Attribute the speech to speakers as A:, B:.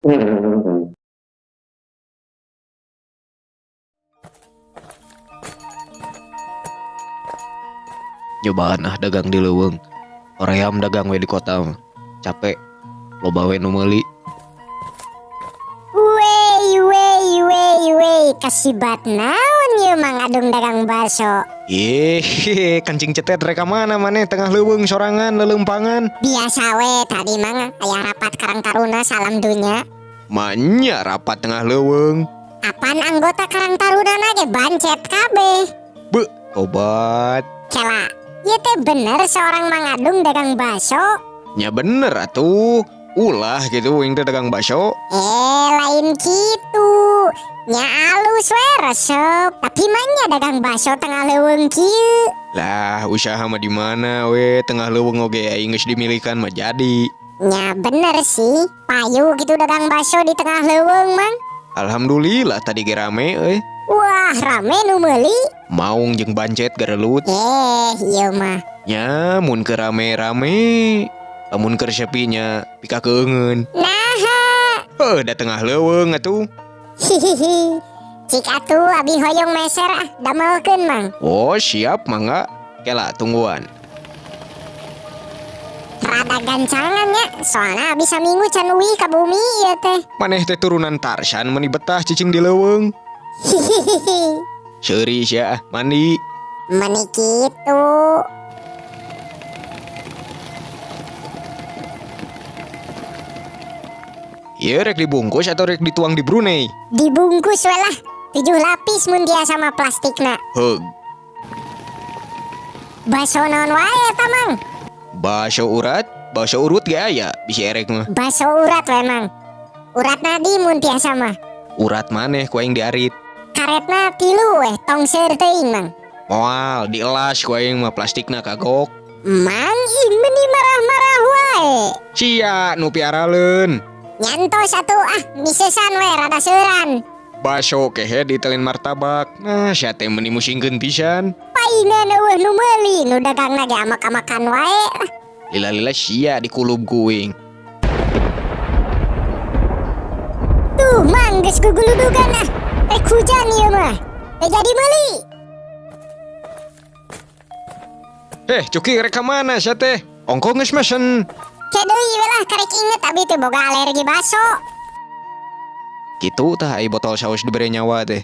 A: Nyobaan ah dagang di leuweung. Hoream dagang we di kota mah. Capek. Loba we nu meuli.
B: Wey wey wey wey, kasibat naon ieu Mang Adung dagang baso?
A: Ih, kancing cetet, rek ka mana maneh tengah leuweung sorangan leuleumpangan?
B: Biasa we, tadi mang aya rapat Karang Taruna, salam dunya.
A: Manya rapat tengah leuweung?
B: Apan anggota Karang Taruna na ge bancet kabeh.
A: Be, tobat.
B: Kela, ieu teh bener seorang Mang Adung dagang baso?
A: Nya bener atuh. Ulah gitu aing teh dagang bakso.
B: Eh, lain kitu. Nya alus we, resep. Tapi manya dagang baso tengah leuweung kieu?
A: Lah, usaha mah di mana we, tengah leuweung oge aing geus dimilikan mah jadi.
B: Nya bener sih, payu gitu dagang baso di tengah leuweung, Mang?
A: Alhamdulillah, tadi ge rame euy.
B: Wah, rame nu meuli?
A: Maung jeung bancet garelut.
B: Eh, ieu mah.
A: Nya mun keur rame-rame, lamun keur sepi nya pikakeungeun.
B: Naha?
A: Heuh, da tengah leuweung atuh.
B: Hihihi. Cik atuh, abi hoyong meser ah, damelkeun, Mang.
A: Oh, siap, mangga. Kela, tungguan.
B: Rada gancangan nya, soalna abi saminggu can uih ka bumi ieu teh.
A: Maneh teh turunan Tarsan, meni betah cicing di leuweung.
B: Hihihi.
A: Seuri sia ah, mandi.
B: Meni kitu.
A: Ieu rek dibungkus atau rek dituang di Brunei?
B: Dibungkus we lah. Tujuh lapis mun tiasa mah plastikna.
A: Heug.
B: Baso naon wae eta, Mang?
A: Baso urat, baso urut ge aya, bisi erek mah.
B: Baso urat we, Mang. Urat nadi mun tiasa mah.
A: Urat maneh ku aing diarit.
B: Karetna tilu weh, tong seueur teuing, Mang.
A: Moal, dielas ku aing mah plastikna, kagok.
B: Mang ih, meni marah-marah wae.
A: Sia nu piaraleun.
B: Nya entos atuh ah, miseusan we rada seueuran.
A: Baso kehe ditelin martabak. Nah, sia teh meni musingkeun pisan.
B: Paingan euweuh nu meuli, nu dagangna ge amak-amakan wae lah.
A: Lila-lila sia dikulub ku uing.
B: Tuh, Mang, geus guguludugan ah. Rek hujan ieu mah. Teu jadi meuli.
A: Eh, Cuki, rek ka mana sia teh? Ongkoh geus mesen.
B: Ke deui we lah, karek inget abi teh boga alergi baso.
A: Kitu tah ai botol saus dibere nyawa teh.